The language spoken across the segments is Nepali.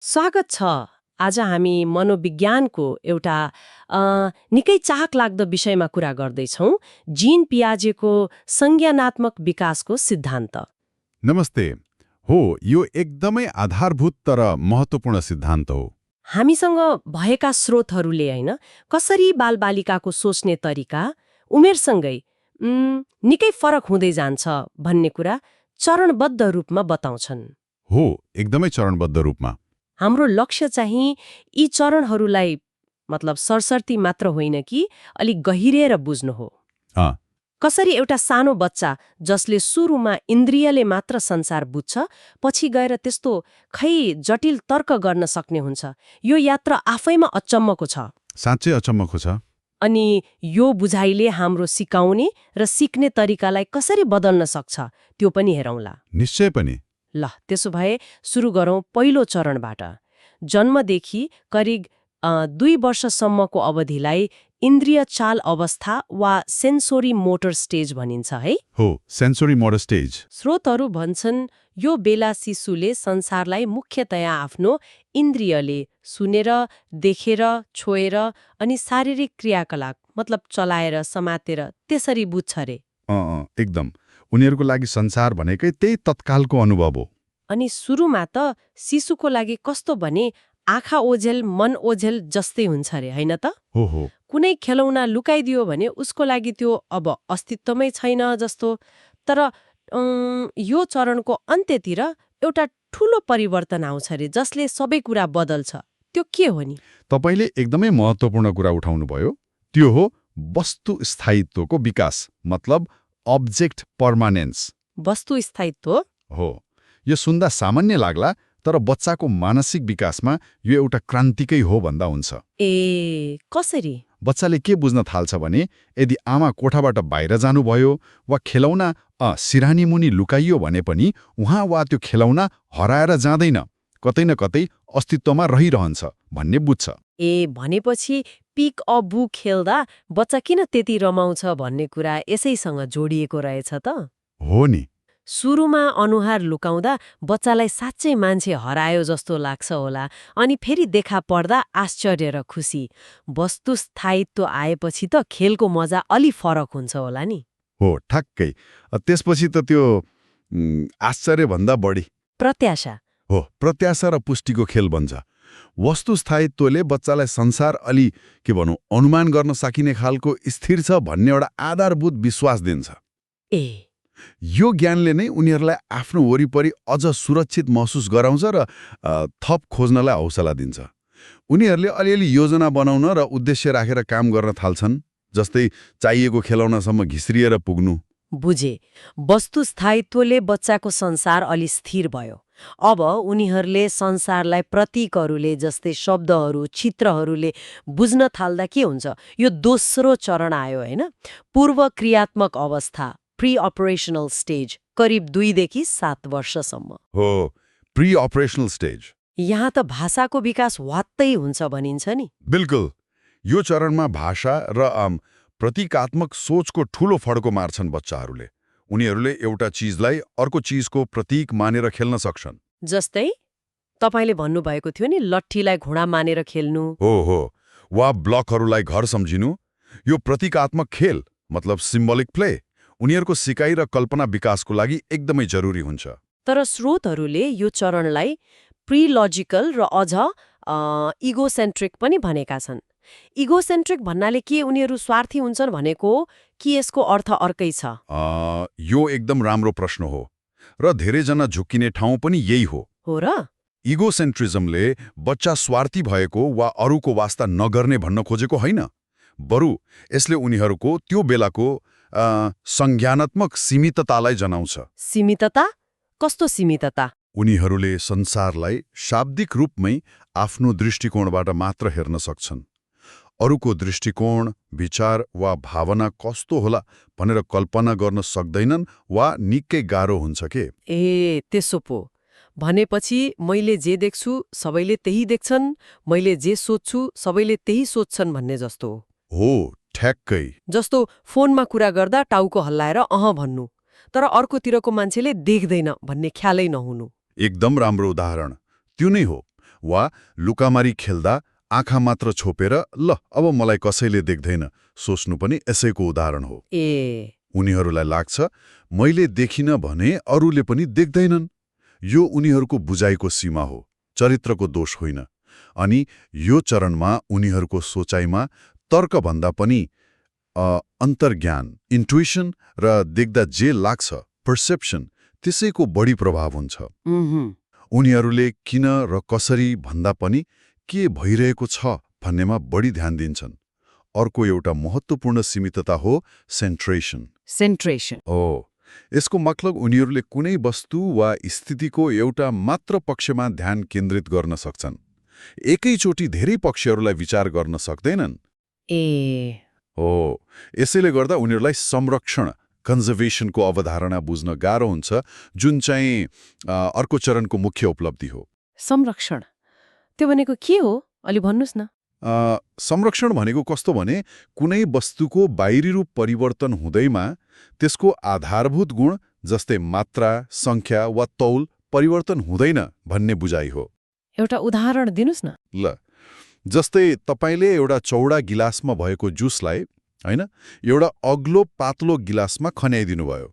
स्वागत छ। आज हामी मनोविज्ञानको एउटा निकै चाहक लाग्दो विषयमा कुरा गर्दैछौँ, जीन पियाजेको संज्ञानात्मक विकासको सिद्धान्त। नमस्ते। हो, यो एकदमै आधारभूत तर महत्त्वपूर्ण सिद्धान्त हो। हामीसँग भएका स्रोतहरूले होइन, कसरी बालबालिकाको सोच्ने तरिका उमेरसँगै निकै फरक हुँदै जान्छ भन्ने कुरा चरणबद्ध रूपमा बताउँछन्। हो, एकदमै चरणबद्ध रूपमा। हाम्रो लक्ष्य चाहिँ यी चरणहरूलाई मतलब सरसर्ती मात्र होइन कि अलिक गहिरेर बुझ्नु हो। अँ, कसरी एउटा सानो बच्चा जसले सुरुमा इन्द्रियले मात्र संसार बुझ्छ, पछि गएर त्यस्तो खै जटिल तर्क गर्न सक्ने हुन्छ, यो यात्रा आफैमा अचम्मको छ। साँच्चै अचम्मको छ। अनि यो बुझाइले हाम्रो सिकाउने र सिक्ने तरिकालाई कसरी बदल्न सक्छ त्यो पनि हेरौँला। निश्चय पनि। ल त्यसो भए सुरु गरौँ पहिलो चरणबाट। जन्मदेखि करिब 2 वर्षसम्मको अवधिलाई इन्द्रिय चाल अवस्था वा सेन्सोरी मोटर स्टेज भनिन्छ है। हो, सेन्सोरी मोटर स्टेज। स्रोतहरू भन्छन् यो बेला शिशुले संसारलाई मुख्यतया आफ्नो इन्द्रियले सुनेर, देखेर, छोएर अनि शारीरिक क्रियाकलाप मतलब चलाएर, समातेर त्यसरी बुझ्छ रे। एकदम। उनीहरूको लागि संसार भनेकै त्यही तत्कालको अनुभव हो। अनि सुरुमा त शिशुको लागि कस्तो भने आँखा ओझेल मन ओझेल जस्तै हुन्छ रे, होइन त? हो। कुनै खेलौना लुकाइदियो भने उसको लागि त्यो अब अस्तित्वमै छैन जस्तो। तर यो चरणको अन्त्यतिर एउटा ठूलो परिवर्तन आउँछ रे, जसले सबै कुरा बदल्छ। त्यो के हो नि? तपाईँले एकदमै महत्त्वपूर्ण कुरा उठाउनुभयो। त्यो हो वस्तु स्थायित्वको विकास, मतलब अब्जेक्ट पर्मानेन्स। वस्तु स्थायित्व? हो, यो सुन्दा सामान्य लाग्ला, तर बच्चाको मानसिक विकासमा यो एउटा क्रान्तिकै हो भन्दा हुन्छ। ए कसरी? बच्चाले के बुझ्न थाल्छ भने यदि आमा कोठाबाट बाहिर जानुभयो वा खेलौना सिरानी मुनि लुकाइयो भने पनि उहाँ वा त्यो खेलौना हराएर जाँदैन, कतै न कतै अस्तित्वमा रहिरहन्छ भन्ने बुझ्छ। ए भनेपछि पिक अ बुक खेल्दा बच्चा किन त्यति रमाउँछ भन्ने कुरा यसैसँग जोडिएको रहेछ त? हो नि। सुरुमा अनुहार लुकाउँदा बच्चालाई साँच्चै मान्छे हरायो जस्तो लाग्छ होला, अनि फेरि देखा पर्दा आश्चर्य र खुसी। वस्तु स्थायित्व आएपछि त खेलको मजा अलि फरक हुन्छ होला नि? हो, ठ्याक्कै। त्यसपछि त त्यो आश्चर्यभन्दा बढी प्रत्याशा। हो, प्रत्याशा र पुष्टिको खेल बन्छ। वस्तु स्थायित्वले बच्चालाई संसार अलि के भनौँ अनुमान गर्न सकिने खालको स्थिर छ भन्ने एउटा आधारभूत विश्वास दिन्छ। ए यो ज्ञानले नै उनीहरूलाई आफ्नो वरिपरि अझ सुरक्षित महसुस गराउँछ र थप खोज्नलाई हौसला दिन्छ। उनीहरूले अलिअलि योजना बनाउन र उद्देश्य राखेर काम गर्न थाल्छन्, जस्तै चाहिएको खेलौनासम्म घिस्रिएर पुग्नु। बुझे। वस्तु स्थायित्वले बच्चाको संसार अलि स्थिर भयो। अब उनीहरूले संसारलाई प्रतीकहरूले जस्तै शब्दहरू, चित्रहरूले बुझ्न थाल्दा के हुन्छ? यो दोस्रो चरण आयो होइन? पूर्व क्रियात्मक अवस्था, प्री अपरेशनल स्टेज, करिब 2 देखि 7 वर्षसम्म। हो, प्री अपरेशनल स्टेज। यहाँ त भाषाको विकास वात्तै हुन्छ भनिन्छ नि? बिल्कुल। यो चरणमा भाषा र प्रतीकात्मक सोचको ठूलो फड्को मार्छन् बच्चाहरूले। उनीहरूले एउटा चिजलाई अर्को चिजको प्रतीक मानेर खेल्न सक्छन्। जस्तै तपाईँले भन्नुभएको थियो नि, लट्ठीलाई घोडा मानेर खेल्नु। हो, वा ब्लकहरूलाई घर सम्झिनु। यो प्रतीकात्मक खेल मतलब सिम्बोलिक प्ले उनीहरूको सिकाइ र कल्पना विकासको लागि एकदमै जरुरी हुन्छ। तर स्रोतहरूले यो चरणलाई प्रिलजिकल र अझ इगोसेन्ट्रिक पनि भनेका छन्। इगोसेन्ट्रिक भन्नाले के उनीहरू स्वार्थी हुन्छन् भनेको कि यसको अर्थ अर्कै छ? यो एकदम राम्रो प्रश्न हो र धेरैजना झुक्किने ठाउँ पनि यही हो। हो र? इगोसेन्ट्रिजमले बच्चा स्वार्थी भएको वा अरूको वास्ता नगर्ने भन्न खोजेको होइन, बरु यसले उनीहरूको त्यो बेलाको संज्ञानात्मक सीमिततालाई जनाउँछ। सीमितता? कस्तो सीमितता? उनीहरूले संसारलाई शाब्दिक रूपमै आफ्नो दृष्टिकोणबाट मात्र हेर्न सक्छन्। अरूको दृष्टिकोण, विचार वा भावना कस्तो होला भनेर कल्पना गर्न सक्दैनन् वा निकै गाह्रो हुन्छ के? ए त्यसो पो भनेपछि मैले जे देख्छु सबैले त्यही देख्छन्, मैले जे सोच्छु सबैले त्यही सोच्छन् भन्ने जस्तो हो, ठ्याक्कै। जस्तो फोनमा कुरा गर्दा टाउको हल्लाएर अह भन्नु, तर अर्कोतिरको मान्छेले देख्दैन भन्ने ख्यालै नहुनु। एकदम राम्रो उदाहरण त्यो नै हो। वा लुकामारी खेल्दा आँखा मात्र छोपेर ल अब मलाई कसैले देख्दैन सोच्नु पनि यसैको उदाहरण हो। ए उनीहरूलाई लाग्छ मैले देखिन भने अरूले पनि देख्दैनन्। यो उनीहरूको बुझाइको सीमा हो, चरित्रको दोष होइन। अनि यो चरणमा उनीहरूको सोचाइमा तर्कभन्दा पनि अन्तर्ज्ञान, इन्ट्युइसन र देख्दा जे लाग्छ, पर्सेप्सन, त्यसैको बढी प्रभाव हुन्छ। उनीहरूले किन र कसरी भन्दा पनि के भइरहेको छ भन्नेमा बढी ध्यान दिन्छन्। अर्को एउटा महत्त्वपूर्ण सीमितता हो सेन्ट्रेसन। यसको मतलब उनीहरूले कुनै वस्तु वा स्थितिको एउटा मात्र पक्षमा ध्यान केन्द्रित गर्न सक्छन्। एकैचोटि धेरै पक्षहरूलाई विचार गर्न सक्दैनन्। यसैले गर्दा उनीहरूलाई संरक्षण, कन्जर्भेसनको अवधारणा बुझ्न गाह्रो हुन्छ, जुन चाहिँ अर्को चरणको मुख्य उपलब्धि हो। संरक्षण त्यो भनेको के हो, अलि भन्नुस् न। संरक्षण भनेको कस्तो भने कुनै वस्तुको बाहिरी रूप परिवर्तन हुँदैमा त्यसको आधारभूत गुण जस्तै मात्रा, संख्या वा तौल परिवर्तन हुँदैन भन्ने बुझाइ हो। एउटा उदाहरण दिनुस् न। ल, जस्तै तपाईले एउटा चौडा गिलासमा भएको जुसलाई हैन एउटा अग्लो पातलो गिलासमा खन्याइदिनु भयो।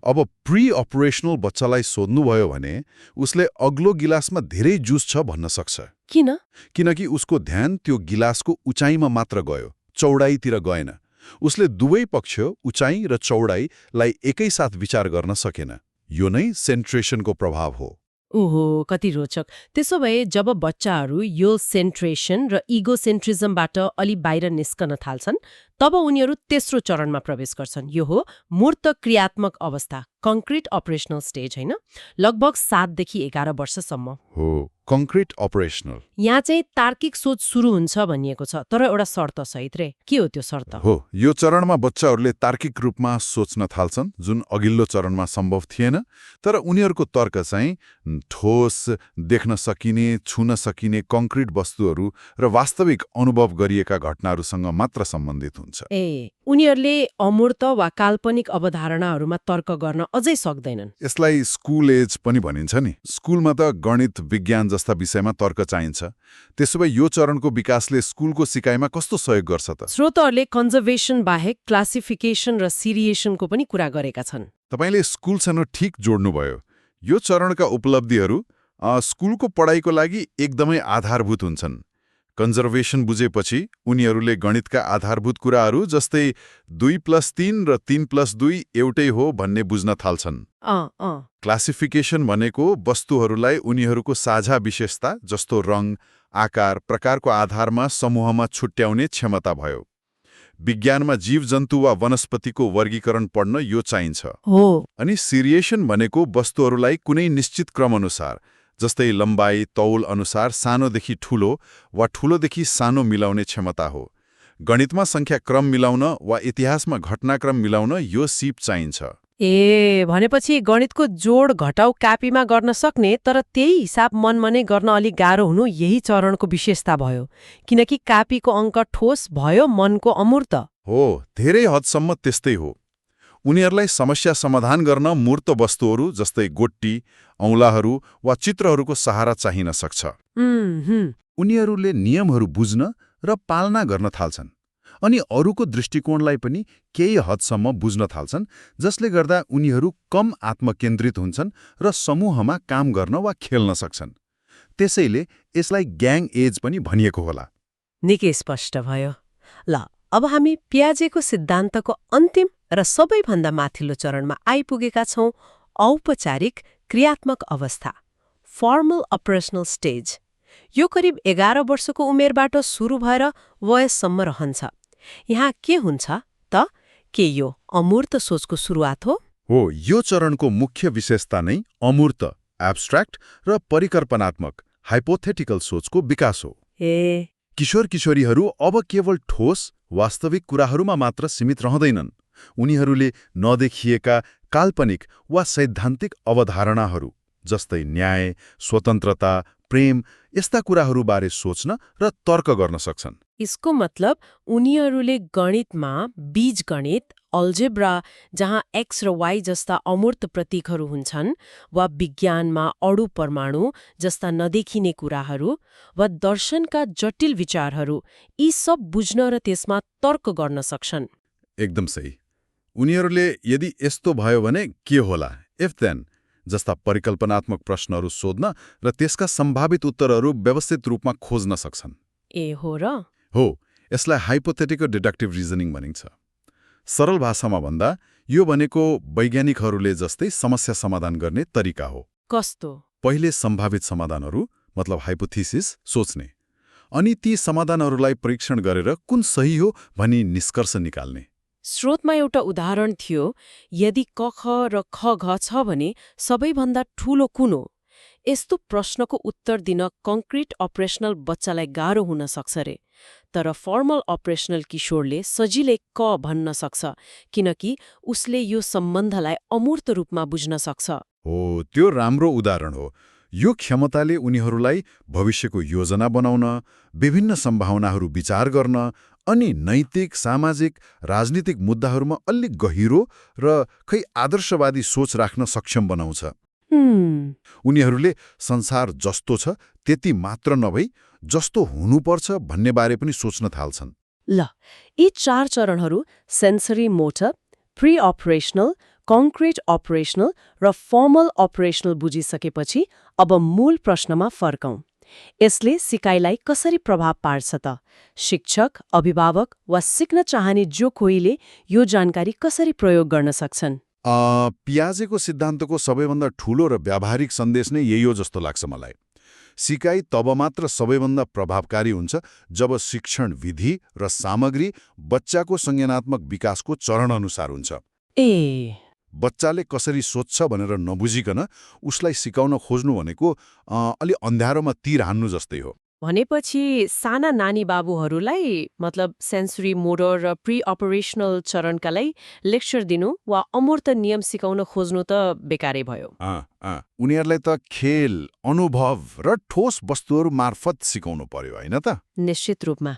अब प्री अपरेशनल बच्चालाई सोध्नुभयो भने उसले अग्लो गिलासमा धेरै जुस छ भन्न सक्छ। किन? किनकि उसको ध्यान त्यो गिलासको उचाइमा मात्र गयो, चौडाइतिर गएन। उसले दुवै पक्ष, उचाइ र चौडाइलाई एकैसाथ विचार गर्न सकेन। यो नै सेन्ट्रेसनको प्रभाव हो। ओहो, कति रोचक। त्यसो भए जब बच्चाहरू यो सेन्ट्रेसन र इगोसेन्ट्रिजमबाट अलि बाहिर निस्कन थाल्छन्, तब उनीहरू तेस्रो चरणमा प्रवेश गर्छन्। यो हो मूर्त क्रियात्मक अवस्था, कङ्क्रिट अपरेशनल स्टेज, होइन? लगभग 7 देखि 11 वर्षसम्म हो कङ्क्रिट अपरेशनल। यहाँ चाहिँ तार्किक सोच सुरु हुन्छ भनिएको छ, तर एउटा शर्त सहित रे। के हो त्यो शर्त? हो, यो चरणमा बच्चाहरूले तार्किक रूपमा सोच्न थाल्छन्, जुन अघिल्लो चरणमा सम्भव थिएन। तर उनीहरूको तर्क चाहिँ ठोस, देख्न सकिने, छुन सकिने कङ्क्रिट वस्तुहरू र वास्तविक अनुभव गरिएका घटनाहरूसँग मात्र सम्बन्धित हुन्छ। उनीहरूले अमूर्त वा काल्पनिक अवधारणाहरूमा तर्क गर्न अझै सक्दैनन्। यसलाई स्कुल एज पनि भनिन्छ नि। स्कुलमा त गणित, विज्ञान जस्ता विषयमा तर्क चाहिन्छ। त्यसो भए यो चरणको विकासले स्कुलको सिकाइमा कस्तो सहयोग गर्छ त? श्रोताहरूले कन्जर्भेसन बाहेक क्लासिफिकेसन र सिरिएसनको पनि कुरा गरेका छन्। तपाईले स्कुलसँग ठिक जोड्नुभयो। यो चरणका उपलब्धिहरू स्कुलको पढाइको लागि एकदमै आधारभूत हुन्छन्। कन्जर्भेसन बुझेपछि उनीहरूले गणितका आधारभूत कुराहरू जस्तै 2+3 र 3+2 एउटै हो भन्ने बुझ्न थाल्छन्। क्लासिफिकेसन भनेको वस्तुहरूलाई उनीहरूको साझा विशेषता जस्तो रङ, आकार, प्रकारको आधारमा समूहमा छुट्याउने क्षमता भयो। विज्ञानमा जीवजन्तु वा वनस्पतिको वर्गीकरण पढ्न यो चाहिन्छ। अनि सिरिएसन भनेको वस्तुहरूलाई कुनै निश्चित क्रम अनुसार जस्तै लम्बाइ, तौल अनुसार सानोदेखि ठूलो वा ठूलोदेखि सानो मिलाउने क्षमता हो। गणितमा संख्या क्रम मिलाउन वा इतिहासमा घटनाक्रम मिलाउन यो सिप चाहिन्छ। भनेपछि गणितको जोड घटाउ कापीमा गर्न सक्ने, तर त्यही हिसाब मनमा नै गर्न अलिक गाह्रो हुनु यही चरणको विशेषता भयो। किनकि कापीको अङ्क ठोस भयो, मनको अमूर्त हो। धेरै हदसम्म त्यस्तै हो। उनीहरूलाई समस्या समाधान गर्न मूर्त वस्तुहरू जस्तै गोटी, औँलाहरू वा चित्रहरूको सहारा चाहिन सक्छ। उनीहरूले नियमहरू बुझ्न र पालना गर्न थाल्छन् अनि अरूको दृष्टिकोणलाई पनि केही हदसम्म बुझ्न थाल्छन्, जसले गर्दा उनीहरू कम आत्मकेन्द्रित हुन्छन् र समूहमा काम गर्न वा खेल्न सक्छन्। त्यसैले यसलाई ग्याङ एज पनि भनिएको होला। निकै स्पष्ट भयो। ल, अब हामी पियाजेको सिद्धान्तको अन्तिम र सबैभन्दा माथिल्लो चरणमा आइपुगेका छौं, औपचारिक क्रियात्मक अवस्था, फर्मल अपरेशनल स्टेज। यो करिब 11 वर्षको उमेरबाट सुरु भएर वयससम्म रहन्छ। यहाँ के हुन्छ त? के यो अमूर्त सोचको सुरुवात हो? यो चरणको मुख्य विशेषता नै अमूर्त, एब्स्ट्र्याक्ट र परिकल्पनात्मक, हाइपोथेटिकल सोचको विकास हो। किशोर किशोरीहरू अब केवल ठोस, वास्तविक कुराहरूमा मात्र सीमित रहँदैनन्। उनीहरूले नदेखिएका काल्पनिक वा सैद्धान्तिक अवधारणाहरू जस्तै न्याय, स्वतन्त्रता, प्रेम यस्ता कुराहरूबारे सोच्न र तर्क गर्न सक्छन्। यसको मतलब उनीहरूले गणितमा बीजगणित, अल्जेब्रा जहाँ एक्स र वाई जस्ता अमूर्त प्रतीकहरू हुन्छन्, वा विज्ञानमा अणु परमाणु जस्ता नदेखिने कुराहरू, वा दर्शनका जटिल विचारहरू, यी सब बुझ्न र त्यसमा तर्क गर्न सक्छन्। एकदम सही। उनीहरूले यदि यस्तो भयो भने के होला, इफ देन जस्ता परिकल्पनात्मक प्रश्नहरू सोध्न र त्यसका सम्भावित उत्तरहरू व्यवस्थित रूपमा खोज्न सक्छन्। ए हो र? हो, यसलाई हाइपोथेटिकल डिडक्टिभ रिजनिङ भनिन्छ। सरल भाषामा भन्दा यो भनेको वैज्ञानिकहरूले जस्तै समस्या समाधान गर्ने तरिका हो। कस्तो? पहिले सम्भावित समाधानहरू मतलब हाइपोथेसिस सोच्ने, अनि ती समाधानहरूलाई परीक्षण गरेर कुन सही हो भनी निष्कर्ष निकाल्ने। स्रोतमा एउटा उदाहरण थियो, यदि क ख र ख घ छ भने सबैभन्दा ठूलो कुन हो? यस्तो प्रश्नको उत्तर दिन कङ्क्रिट अपरेसनल बच्चालाई गाह्रो हुन सक्छ रे, तर फर्मल अपरेसनल किशोरले सजिलै क भन्न सक्छ, किनकि उसले यो सम्बन्धलाई अमूर्त रूपमा बुझ्न सक्छ। हो, त्यो राम्रो उदाहरण हो। यो क्षमताले उनीहरूलाई भविष्यको योजना बनाउन, विभिन्न सम्भावनाहरू विचार गर्न अनि नैतिक, सामाजिक, राजनीतिक मुद्दाहरूमा अलि गहिरो र आदर्शवादी सोच राख्न सक्षम बनाउँछ। उनीहरूले संसार जस्तो छ त्यति मात्र नभई जस्तो हुनुपर्छ भन्ने बारे पनि सोच्न थाल्छन्। ल, यी 4 चरणहरू sensory motor, pre operational, concrete operational र फर्मल अपरेसनल बुझिसकेपछि अब मूल प्रश्नमा फर्कौं। यसले सिकाइलाई कसरी प्रभाव पार्छ त? शिक्षक, अभिभावक वा सिक्न चाहने जो कोहीले यो जानकारी कसरी प्रयोग गर्न सक्छन्? पियाजेको सिद्धान्तको सबैभन्दा ठूलो र व्यावहारिक सन्देश नै यही हो जस्तो लाग्छ मलाई। सिकाइ तब मात्र सबैभन्दा प्रभावकारी हुन्छ जब शिक्षण विधि र सामग्री बच्चाको संज्ञानात्मक विकासको चरण अनुसार हुन्छ। बच्चाले कसरी सोच्छ भनेर नबुझिकन उसलाई सिकाउन खोज्नु भनेको अलि अन्धारोमा तीर हान्नु जस्तै हो। भनेपछि साना नानी बाबुहरूलाई मतलब सेन्सरी मोटर र प्री अपरेसनल चरणका लागि लेक्चर दिनु वा अमूर्त नियम सिकाउन खोज्नु त बेकारै भयो। उनीहरूलाई त खेल, अनुभव र ठोस वस्तुहरू मार्फत सिकाउनु पर्यो, होइन त? निश्चित रूपमा।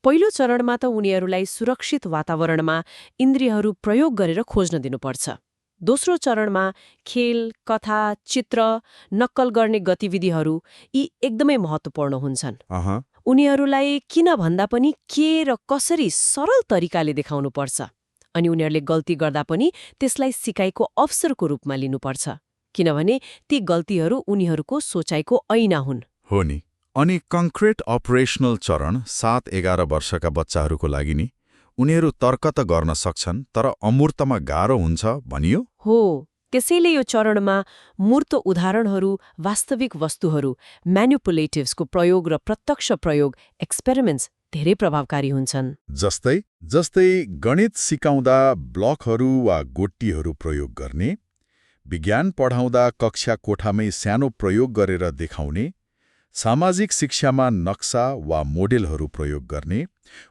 पहिलो चरणमा त उनीहरूलाई सुरक्षित वातावरणमा इन्द्रियहरू प्रयोग गरेर खोज्न दिनुपर्छ। दोस्रो चरणमा खेल, कथा, चित्र, नक्कल गर्ने गतिविधिहरू यी एकदमै महत्त्वपूर्ण हुन्छन्। उनीहरूलाई किन भन्दा पनि के र कसरी सरल तरिकाले देखाउनुपर्छ, अनि उनीहरूले गल्ती गर्दा पनि त्यसलाई सिकाइको अवसरको रूपमा लिनुपर्छ, किनभने ती गल्तीहरू उनीहरूको सोचाइको ऐना हुन्। हो नि। अनि कङ्क्रिट अपरेसनल चरण 7-11 वर्षका बच्चाहरूको लागि नि उनीहरू तर्क त गर्न सक्छन् तर अमूर्तमा गाह्रो हुन्छ भनियो। हो, त्यसैले यो चरणमा मूर्त उदाहरणहरू, वास्तविक वस्तुहरू, म्यानिपुलेटिभ्सको प्रयोग र प्रत्यक्ष प्रयोग, एक्सपेरिमेन्ट्स धेरै प्रभावकारी हुन्छन्। जस्तै गणित सिकाउँदा ब्लकहरू वा गोटीहरू प्रयोग गर्ने, विज्ञान पढाउँदा कक्षा कोठामै सानो प्रयोग गरेर देखाउने, सामाजिक शिक्षामा नक्सा वा मोडेलहरू प्रयोग गर्ने,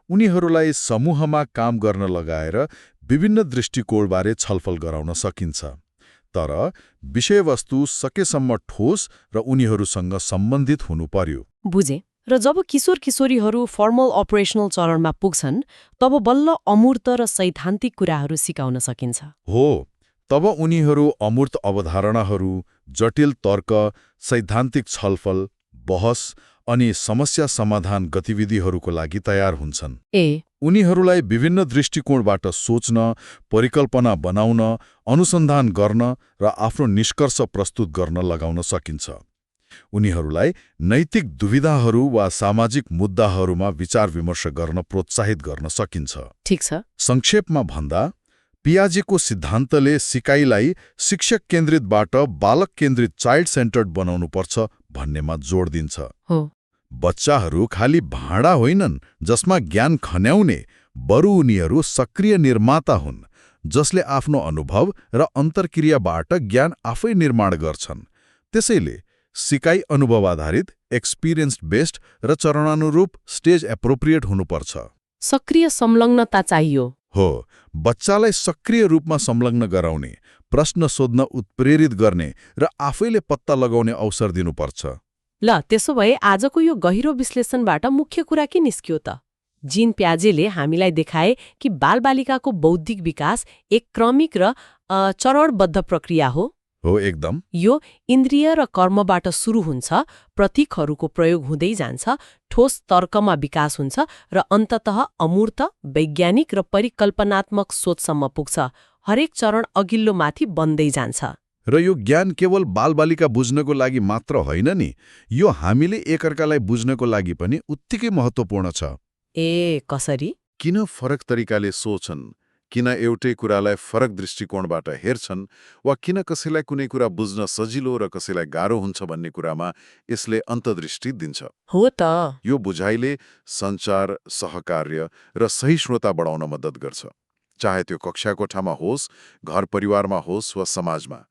उनीहरूलाई समूहमा काम गर्न लगाएर विभिन्न दृष्टिकोणबारे छलफल गराउन सकिन्छ। तर विषयवस्तु सकेसम्म ठोस र उनीहरूसँग सम्बन्धित हुनु पर्यो। बुझे। र जब किशोर किशोरीहरू फर्मल अपरेसनल चरणमा पुग्छन् तब बल्ल अमूर्त र सैद्धान्तिक कुराहरू सिकाउन सकिन्छ। हो, तब उनीहरू अमूर्त अवधारणाहरू, जटिल तर्क, सैद्धान्तिक छलफल, बहस अनि समस्या समाधान गतिविधिहरूको लागि तयार हुन्छन्। उनीहरूलाई विभिन्न दृष्टिकोणबाट सोच्न, परिकल्पना बनाउन, अनुसन्धान गर्न र आफ्नो निष्कर्ष प्रस्तुत गर्न लगाउन सकिन्छ। उनीहरूलाई नैतिक दुविधाहरू वा सामाजिक मुद्दाहरूमा विचार विमर्श गर्न प्रोत्साहित गर्न सकिन्छ। ठीक छ। संक्षेपमा भन्दा पियाजेको सिद्धान्तले सिकाइलाई शिक्षक केन्द्रितबाट बालक केन्द्रित चाइल्ड सेन्टर्ड बनाउनुपर्छ भन्नेमा जोड दिन्छ। बच्चाहरू खालि भाँडा होइनन् जसमा ज्ञान खन्याउने, बरु उनीहरू सक्रिय निर्माता हुन् जसले आफ्नो अनुभव र अन्तर्क्रियाबाट ज्ञान आफै निर्माण गर्छन्। त्यसैले सिकाइ अनुभव आधारित, एक्सपिरियन्स बेस्ड र चरणानुरूप स्टेज एप्रोप्रिएट हुनुपर्छ। सक्रिय संलग्नता चाहियो। हो, बच्चालाई सक्रिय रूपमा संलग्न गराउने, प्रश्न सोध्न उत्प्रेरित गर्ने र आफैले पत्ता लगाउने अवसर दिनुपर्छ। ल, त्यसो भए आजको यो गहिरो विश्लेषणबाट मुख्य कुरा के निस्क्यो त? जीन प्याजेले हामीलाई देखाए कि बालबालिकाको बौद्धिक विकास एक क्रमिक र चरणबद्ध प्रक्रिया हो। हो, एकदम। यो इन्द्रिय र कर्मबाट सुरु हुन्छ, प्रतीकहरूको प्रयोग हुँदै जान्छ, ठोस तर्कमा विकास हुन्छ र अन्ततः अमूर्त, वैज्ञानिक र परिकल्पनात्मक सोचसम्म पुग्छ। हरेक चरण अघिल्लो माथि बन्दै जान्छ। र यो ज्ञान केवल बालबालिका बुझ्नको लागि मात्र होइन नि, यो हामीले एकअर्कालाई बुझ्नको लागि पनि उत्तिकै महत्त्वपूर्ण छ। ए, कसरी? किन फरक तरिकाले सोचन्, किन एउटै कुरालाई फरक दृष्टिकोणबाट हेर्छन्, वा किन कसैलाई कुनै कुरा बुझ्न सजिलो र कसैलाई गाह्रो हुन्छ भन्ने कुरामा यसले अन्तर्दृष्टि दिन्छ। हो त। यो बुझाइले सञ्चार, सहकार्य र सहिष्णुता बढाउन मद्दत गर्छ, चाहे त्यो कक्षा कोठामा होस्, घर परिवारमा होस् वा समाजमा।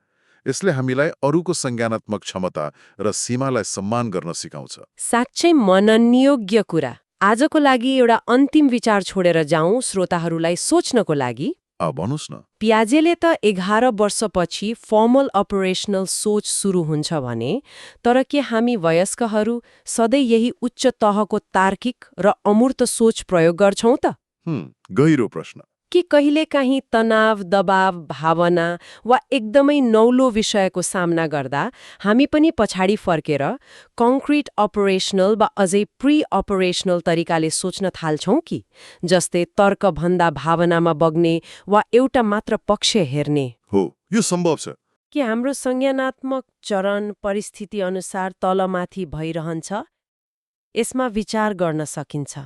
यसले हामीलाई अरूको संज्ञानात्मक क्षमता र सीमालाई सम्मान गर्न सिकाउँछ। साँच्चै मननयोग्य कुरा। आजको लागि एउटा अन्तिम विचार छोडेर जाउँ श्रोताहरूलाई सोच्नको लागि। भन्नुहोस् न। पियाजेले त 11 वर्षपछि फर्मल अपरेशनल सोच सुरु हुन्छ भने, तर के हामी वयस्कहरू सधैँ यही उच्च तहको तार्किक र अमूर्त सोच प्रयोग गर्छौं त? गहिरो प्रश्न। कि कहिलेकाहीँ तनाव, दबाव, भावना वा एकदमै नौलो विषयको सामना गर्दा हामी पनि पछाडि फर्केर कङ्क्रिट अपरेशनल वा अझै प्री अपरेशनल तरिकाले सोच्न थाल्छौं कि, जस्तै तर्कभन्दा भावनामा बग्ने वा एउटा मात्र पक्ष हेर्ने? हो, यो सम्भव छ। कि हाम्रो संज्ञानात्मक चरण परिस्थिति अनुसार तलमाथि भइरहन्छ? यसमा विचार गर्न सकिन्छ।